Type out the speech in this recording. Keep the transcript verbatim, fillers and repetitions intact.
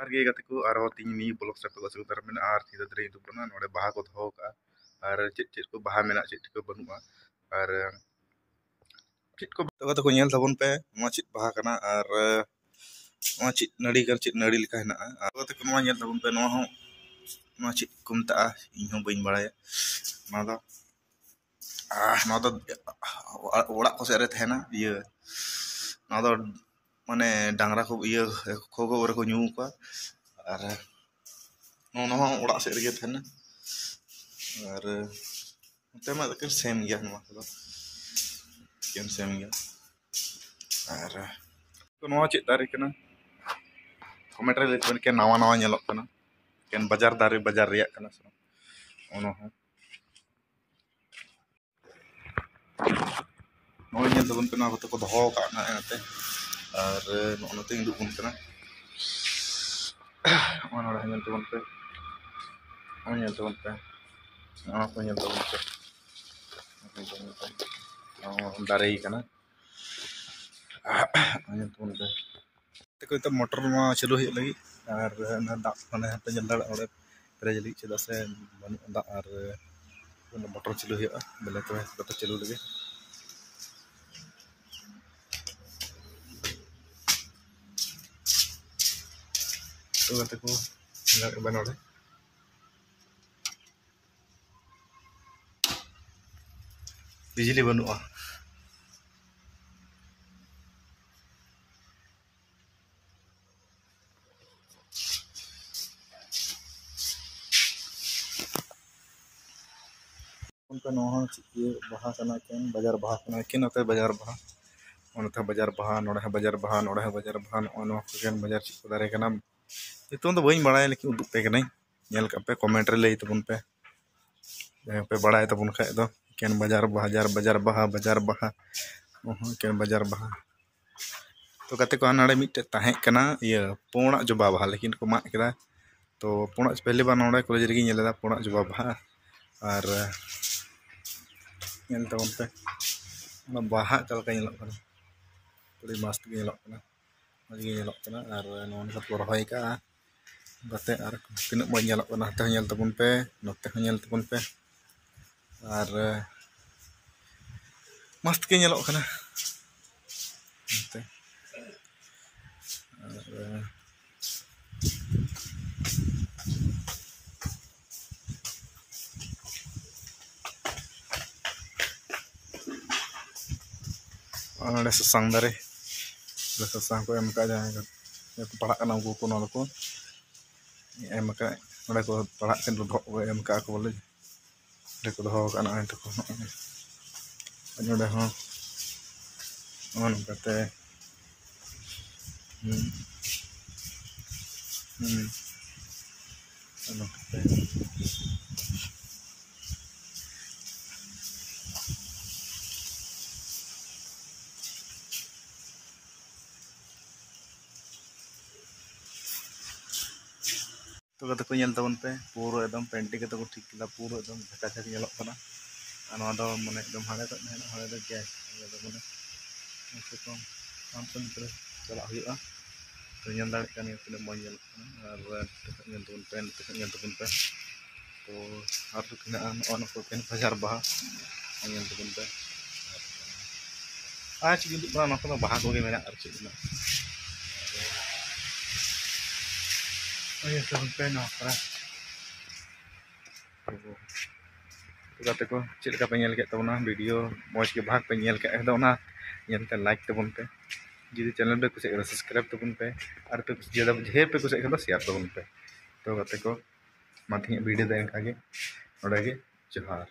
ᱟᱨ ᱜᱮ ᱜᱟᱛᱮ ᱠᱚ, ᱟᱨᱦᱚᱸ ᱛᱤᱦᱤᱧ ᱱᱤᱭᱟᱹ ᱵᱞᱚᱜ ᱥᱟᱯᱮ ᱠᱚ ᱥᱩᱨᱩ ᱢᱮᱱᱟᱜᱼᱟ᱾ ᱟᱨ ᱛᱤᱦᱤᱧ ᱫᱚ ᱤᱧ ᱫᱩᱲᱩᱵ ᱠᱟᱱᱟ, ᱱᱚᱰᱮ ᱵᱟᱦᱟ ᱠᱚ ᱫᱚᱦᱚ ᱠᱟᱜᱼᱟ, ᱟᱨ ᱪᱮᱫ ᱪᱮᱫ ᱠᱚ ᱵᱟᱦᱟ ᱢᱮᱱᱟᱜᱼᱟ, ᱪᱮᱫ ᱪᱮᱫ ᱠᱚ ᱵᱟᱹᱱᱩᱜᱼᱟ, ᱟᱨ ᱪᱮᱫ ᱠᱚ ᱜᱟᱛᱮ ᱠᱚ ᱧᱮᱞ ᱛᱟᱵᱚᱱ ᱯᱮ, ᱱᱚᱣᱟ ᱪᱮᱫ ᱵᱟᱦᱟ ᱠᱟᱱᱟ, ᱟᱨ ᱱᱚᱣᱟ ᱪᱮᱫ ᱱᱟᱹᱲᱤ ᱠᱟᱱᱟ, ᱪᱮᱫ ᱱᱟᱹᱲᱤ ᱞᱮᱠᱟ ᱦᱮᱱᱟᱜᱼᱟ᱾ ᱟᱨ ᱜᱟᱛᱮ ᱠᱚ ᱱᱚᱣᱟ ᱧᱮᱞ ᱛᱟᱵᱚᱱ ᱯᱮ, ᱱᱚᱣᱟ ᱦᱚᱸ, ᱱᱚᱣᱟ ᱪᱮᱫ ᱠᱚ ᱢᱮᱛᱟᱜᱼᱟ, ᱤᱧ ᱦᱚᱸ ᱵᱟᱹᱧ ᱵᱟᱲᱟᱭᱟ᱾ ᱱᱚᱣᱟ ᱫᱚ, ᱟᱦ, ᱱᱚᱣᱟ ᱫᱚ ᱚᱲᱟᱜ ᱠᱚ ᱥᱮᱫ ᱨᱮ ᱛᱟᱦᱮᱱᱟ, ᱤᱭᱟᱹ, ᱱᱚᱣᱟ ᱫᱚ ᱢᱟᱱᱮ ᱰᱟᱝᱨᱟ ᱠᱚ ᱤᱭᱟᱹ ᱠᱷᱚᱜᱚ ᱨᱮᱠᱚ ᱧᱩ ᱠᱚᱣᱟ᱾ ᱟᱨ ᱱᱚᱣᱟ ᱦᱚᱸ ᱚᱲᱟᱜ ᱥᱮᱫ ᱨᱮᱜᱮ ᱛᱟᱦᱮᱱᱟ᱾ ᱟᱨ ᱱᱚᱛᱮ ᱢᱟ ᱮᱠᱮᱱ ᱥᱮᱢ ᱜᱮᱭᱟ, ᱱᱚᱣᱟ ᱠᱚᱫᱚ ᱮᱠᱮᱱ ᱥᱮᱢ ᱜᱮᱭᱟ᱾ ᱟᱨ ᱱᱚᱣᱟ ᱪᱮᱫ ᱫᱟᱨᱮ ᱠᱟᱱᱟ? ᱠᱚᱢᱮᱱᱴ ᱨᱮ ᱞᱟᱹᱭ ᱛᱟᱵᱚᱱ, ᱮᱠᱮᱱ ᱱᱟᱣᱟ ᱱᱟᱣᱟ ᱧᱮᱞᱚᱜ ᱠᱟᱱᱟ, ᱮᱠᱮᱱ ᱵᱟᱡᱟᱨ ᱫᱟᱨᱮ, ᱵᱟᱡᱟᱨ ᱨᱮᱭᱟᱜ ᱠᱟᱱᱟ ᱥᱮ ᱵᱟᱝ? ᱚᱱᱟ ᱦᱚᱸ ᱱᱚᱜᱼᱚᱭ ᱧᱮᱞ ᱛᱟᱵᱚᱱ ᱯᱮ, ᱱᱚᱣᱟ ᱠᱚᱛᱮ ᱠᱚ ᱫᱚᱦᱚ ᱟᱠᱟᱫ ᱱᱟᱦᱟᱜ ᱮᱱᱛᱮ᱾ ᱟᱨ ᱱᱚᱜᱼᱚ ᱱᱚᱛᱮᱧ ᱩᱫᱩᱜ ᱟᱵᱚᱱ ᱠᱟᱱᱟ᱾ ᱱᱚᱜᱼᱚᱭ ᱱᱚᱰᱮ ᱧᱮᱞ ᱛᱟᱵᱚᱱ ᱯᱮ, ᱱᱚᱜᱼᱚᱭ ᱧᱮᱞ ᱛᱟᱵᱚᱱ ᱯᱮ, ᱱᱚᱣᱟ ᱠᱚ ᱧᱮᱞ ᱛᱟᱵᱚᱱ ᱯᱮ, ᱱᱚᱣᱟ ᱫᱟᱨᱮ ᱠᱟᱱᱟ᱾ ᱱᱚᱜᱼᱚᱭ ᱧᱮᱞ ᱛᱟᱵᱚᱱ ᱯᱮ᱾ ᱛᱮᱠᱚ ᱱᱤᱛᱚᱜ ᱢᱚᱴᱚᱨ ᱱᱚᱣᱟ ᱪᱟᱹᱞᱩ ᱦᱩᱭᱩᱜ ᱞᱟᱹᱜᱤᱫ, ᱟᱨ ᱚᱱᱟ ᱫᱟᱜ ᱢᱟᱱᱮ ᱦᱟᱱᱛᱮ ᱧᱮᱞ ᱫᱟᱲᱮᱭᱟᱜᱼᱟ ᱚᱸᱰᱮ ᱯᱮᱨᱮᱡ ᱞᱟᱹᱜᱤᱫ, ᱪᱮᱫᱟᱜ ᱥᱮ ᱵᱟᱹᱱᱩᱜᱼᱟ ᱫᱟᱜ, ᱟᱨ ᱚᱱᱟ ᱢᱚᱴᱚᱨ ᱪᱟᱹᱞᱩ ᱦᱩᱭᱩᱜᱼᱟ᱾ ᱵᱚᱞᱮ ᱛᱚᱵᱮ ᱢᱚᱴᱚᱨ ᱪᱟᱹᱞᱩ ᱞᱟᱹᱜᱤᱫ᱾ ᱛᱚ ᱜᱟᱛᱮ ᱠᱚ, ᱧᱮᱞ ᱠᱟᱜ ᱵᱮᱱ ᱱᱚᱰᱮ ᱵᱤᱡᱽᱞᱤ ᱵᱟᱹᱱᱩᱜᱼᱟ᱾ ᱚᱱᱠᱟ ᱱᱚᱣᱟ ᱦᱚᱸ ᱪᱮᱫ ᱤᱭᱟᱹ ᱵᱟᱦᱟ ᱠᱟᱱᱟ, ᱮᱠᱮᱱ ᱵᱟᱡᱟᱨ ᱵᱟᱦᱟ ᱠᱟᱱᱟ, ᱮᱠᱮᱱ ᱱᱚᱛᱮ ᱵᱟᱡᱟᱨ ᱵᱟᱦᱟ, ᱚᱱᱟᱛᱮ ᱵᱟᱡᱟᱨ ᱵᱟᱦᱟ, ᱱᱚᱰᱮ ᱦᱚᱸ ᱵᱟᱡᱟᱨ ᱵᱟᱦᱟ, ᱱᱚᱰᱮ ᱦᱚᱸ ᱵᱟᱡᱟᱨ ᱵᱟᱦᱟ, ᱱᱚᱜᱼᱚ ᱱᱚᱣᱟ ᱠᱚ ᱮᱠᱮᱱ ᱵᱟᱡᱟᱨ ᱪᱮᱫ ᱠᱚ ᱫᱟᱨᱮ ᱠᱟᱱᱟ, ᱧᱩᱛᱩᱢ ᱫᱚ ᱵᱟᱹᱧ ᱵᱟᱲᱟᱭᱟ, ᱞᱮᱠᱤᱱ ᱩᱫᱩᱜ ᱯᱮ ᱠᱟᱹᱱᱟᱹᱧ, ᱧᱮᱞ ᱠᱟᱜ ᱯᱮ, ᱠᱚᱢᱮᱱᱴ ᱨᱮ ᱞᱟᱹᱭ ᱛᱟᱵᱚᱱ ᱯᱮ ᱡᱟᱦᱟᱸᱭ ᱯᱮ ᱵᱟᱲᱟᱭ ᱛᱟᱵᱚᱱ ᱠᱷᱟᱡ ᱫᱚ᱾ ᱮᱠᱮᱱ ᱵᱟᱡᱟᱨ ᱵᱟᱦᱟ, ᱵᱟᱡᱟᱨ, ᱵᱟᱡᱟᱨ ᱵᱟᱦᱟ, ᱵᱟᱡᱟᱨ ᱵᱟᱦᱟ, ᱚᱦᱚᱸ, ᱮᱠᱮᱱ ᱵᱟᱡᱟᱨ ᱵᱟᱦᱟ᱾ ᱛᱚ ᱜᱟᱛᱮ ᱠᱚ, ᱦᱟᱱᱟ ᱱᱟᱰᱮ ᱢᱤᱫᱴᱮᱡ ᱛᱟᱦᱮᱸ ᱠᱟᱱᱟ ᱤᱭᱟᱹ ᱯᱩᱸᱲᱟᱜ ᱡᱚᱵᱟ ᱵᱟᱦᱟ, ᱞᱮᱠᱤᱱ ᱠᱚ ᱢᱟᱜ ᱠᱮᱫᱟ᱾ ᱛᱚ ᱯᱩᱸᱲᱟᱜ ᱯᱮᱦᱞᱤ ᱵᱟᱨ ᱱᱚᱰᱮ ᱠᱚᱞᱮᱡᱽ ᱨᱮᱜᱮᱧ ᱧᱮᱞ ᱞᱮᱫᱟ ᱯᱩᱸᱲᱟᱜ ᱡᱚᱵᱟ ᱵᱟᱦᱟ᱾ ᱟᱨ ᱧᱮᱞ ᱛᱟᱵᱚᱱ ᱯᱮ, ᱚᱱᱟ ᱵᱟᱦᱟ ᱚᱠᱟ ᱞᱮᱠᱟ ᱧᱮᱞᱚᱜ ᱠᱟᱱᱟ, ᱟᱹᱰᱤ ᱢᱚᱡᱽ ᱜᱮ ᱧᱮᱞᱚᱜ ᱠᱟᱱᱟ, ᱢᱚᱡᱽ ᱜᱮ ᱧᱮᱞᱚᱜ ᱠᱟᱱᱟ᱾ ᱟᱨ ᱱᱚᱣᱟ ᱱᱤᱛᱚᱜ ᱠᱚ ᱨᱚᱦᱚᱭ ᱠᱟᱜᱼᱟ᱾ ᱜᱟᱛᱮ ᱟᱨ ᱛᱤᱱᱟᱹᱜ ᱢᱚᱡᱽ ᱧᱮᱞᱚᱜ ᱠᱟᱱᱟ, ᱱᱚᱛᱮ ᱦᱚᱸ ᱧᱮᱞ ᱛᱟᱵᱚᱱ ᱯᱮ, ᱱᱚᱛᱮ ᱦᱚᱸ ᱧᱮᱞ ᱛᱟᱵᱚᱱ ᱯᱮ᱾ ᱟᱨ ᱢᱚᱥᱛ ᱜᱮ ᱧᱮᱞᱚᱜ ᱠᱟᱱᱟ᱾ ᱱᱚᱛᱮ ᱟᱨ ᱱᱚᱰᱮ ᱥᱟᱥᱟᱝ ᱫᱟᱨᱮ, ᱱᱚᱰᱮ ᱥᱟᱥᱟᱝ ᱠᱚ ᱮᱢ ᱠᱟᱜᱼᱟ, ᱡᱟᱦᱟᱸᱭ ᱠᱚ ᱯᱟᱲᱦᱟᱜ ᱠᱟᱱᱟ ᱩᱱᱠᱩ ᱠᱚ ᱱᱚᱣᱟ ᱫᱚᱠᱚ ᱮᱢ ᱠᱟᱜᱼᱟ᱾ ᱱᱚᱰᱮ ᱠᱚ ᱯᱟᱲᱦᱟᱜ ᱠᱟᱱ ᱰᱚᱵᱷᱚᱜ ᱠᱚ ᱮᱢ ᱠᱟᱜᱼᱟ ᱠᱚ ᱵᱚᱞᱮ, ᱱᱚᱰᱮ ᱠᱚ ᱫᱚᱦᱚ ᱠᱟᱜᱼᱟ᱾ ᱱᱚᱜᱼᱚᱭ ᱛᱟᱠᱚ ᱱᱚᱜᱼᱚᱭ ᱱᱚᱰᱮ ᱦᱚᱸ ᱱᱚᱜᱼᱚ ᱱᱚᱝᱠᱟᱛᱮ ᱦᱩᱸ ᱦᱩᱸ ᱱᱚᱜᱼᱚ ᱱᱚᱝᱠᱟᱛᱮ ᱛᱚ ᱜᱟᱛᱮ ᱠᱚ ᱧᱮᱞ ᱛᱟᱵᱚᱱ ᱯᱮ, ᱯᱩᱨᱟᱹ ᱮᱠᱫᱚᱢ ᱯᱮᱱᱴᱤᱝ ᱠᱟᱛᱮ ᱠᱚ ᱴᱷᱤᱠ ᱠᱮᱫᱟ, ᱯᱩᱨᱟᱹ ᱮᱠᱫᱚᱢ ᱡᱷᱟᱠᱟ ᱡᱷᱟᱠ ᱧᱮᱞᱚᱜ ᱠᱟᱱᱟ᱾ ᱟᱨ ᱱᱚᱣᱟ ᱫᱚ ᱢᱟᱱᱮ ᱮᱠᱫᱚᱢ ᱦᱟᱸᱰᱮ ᱠᱷᱚᱡ ᱢᱮᱱᱟᱜᱼᱟ, ᱦᱟᱸᱰᱮ ᱫᱚ ᱜᱮᱥ, ᱱᱚᱣᱟ ᱫᱚ ᱢᱟᱱᱮ ᱠᱚᱢ ᱥᱮ ᱠᱚᱢ ᱯᱟᱸᱪ ᱥᱚ ᱢᱤᱴᱟᱨ ᱪᱟᱞᱟᱜ ᱦᱩᱭᱩᱜᱼᱟ᱾ ᱛᱚ ᱧᱮᱞ ᱫᱟᱲᱮᱭᱟᱜ ᱠᱟᱱ ᱜᱮᱭᱟ ᱛᱤᱱᱟᱹᱜ ᱢᱚᱡᱽ ᱧᱮᱞᱚᱜ ᱠᱟᱱᱟ᱾ ᱟᱨ ᱱᱚᱛᱮ ᱠᱷᱚᱡ ᱧᱮᱞ ᱛᱟᱵᱚᱱ ᱯᱮ, ᱱᱚᱛᱮ ᱠᱷᱚᱡ ᱧᱮᱞ ᱛᱟᱵᱚᱱ ᱯᱮ᱾ ᱛᱚ ᱟᱨ ᱦᱮᱱᱟᱜᱼᱟ ᱱᱚᱜᱼᱚ ᱱᱚᱣᱟ ᱠᱚ ᱯᱮᱱ ᱵᱟᱡᱟᱨ ᱵᱟᱦᱟ, ᱧᱮᱞ ᱛᱟᱵᱚᱱ ᱯᱮ᱾ ᱟᱨ ᱪᱮᱫ ᱩᱫᱩᱜ ᱠᱟᱱᱟ, ᱱᱚᱣᱟ ᱠᱚᱫᱚ ᱵᱟᱦᱟ ᱠᱚᱜᱮ ᱢᱮᱱᱟᱜᱼᱟ, ᱟᱨ ᱪᱮᱫ ᱢᱮᱱᱟᱜᱼᱟ᱾ ᱧᱮᱞ ᱛᱟᱵᱚᱱ ᱯᱮ ᱱᱚᱣᱟ ᱠᱚᱨᱮ᱾ ᱛᱚ ᱜᱟᱛᱮ ᱠᱚ, ᱪᱮᱫ ᱞᱮᱠᱟ ᱯᱮ ᱧᱮᱞ ᱠᱮᱫ ᱛᱟᱵᱚᱱᱟ ᱵᱷᱤᱰᱤᱭᱳ? ᱢᱚᱡᱽ ᱜᱮ ᱵᱷᱟᱜᱽ ᱯᱮ ᱧᱮᱞ ᱠᱮᱫ ᱠᱷᱟᱡ ᱫᱚ ᱚᱱᱟ ᱧᱮᱞ ᱛᱮ ᱞᱟᱭᱤᱠ ᱛᱟᱵᱚᱱ ᱯᱮ, ᱡᱩᱫᱤ ᱪᱮᱱᱮᱞ ᱯᱮ ᱠᱩᱥᱤᱭᱟᱜ ᱠᱷᱟᱱ ᱥᱟᱵᱥᱠᱨᱟᱭᱤᱵᱽ ᱛᱟᱵᱚᱱ ᱯᱮ, ᱟᱨ ᱯᱮ ᱠᱩᱥᱤᱭᱟᱫᱟ, ᱰᱷᱮᱨ ᱯᱮ ᱠᱩᱥᱤᱭᱟᱜ ᱠᱷᱟᱱ ᱫᱚ ᱥᱮᱭᱟᱨ ᱛᱟᱵᱚᱱ ᱯᱮ᱾ ᱛᱚ ᱜᱟᱛᱮ ᱠᱚ, ᱢᱟ ᱛᱮᱦᱮᱧᱟᱜ ᱵᱷᱤᱰᱤᱭᱳ ᱫᱚ ᱮᱱᱠᱟ ᱜᱮ, ᱱᱚᱰᱮ ᱜᱮ ᱡᱚᱦᱟᱨ᱾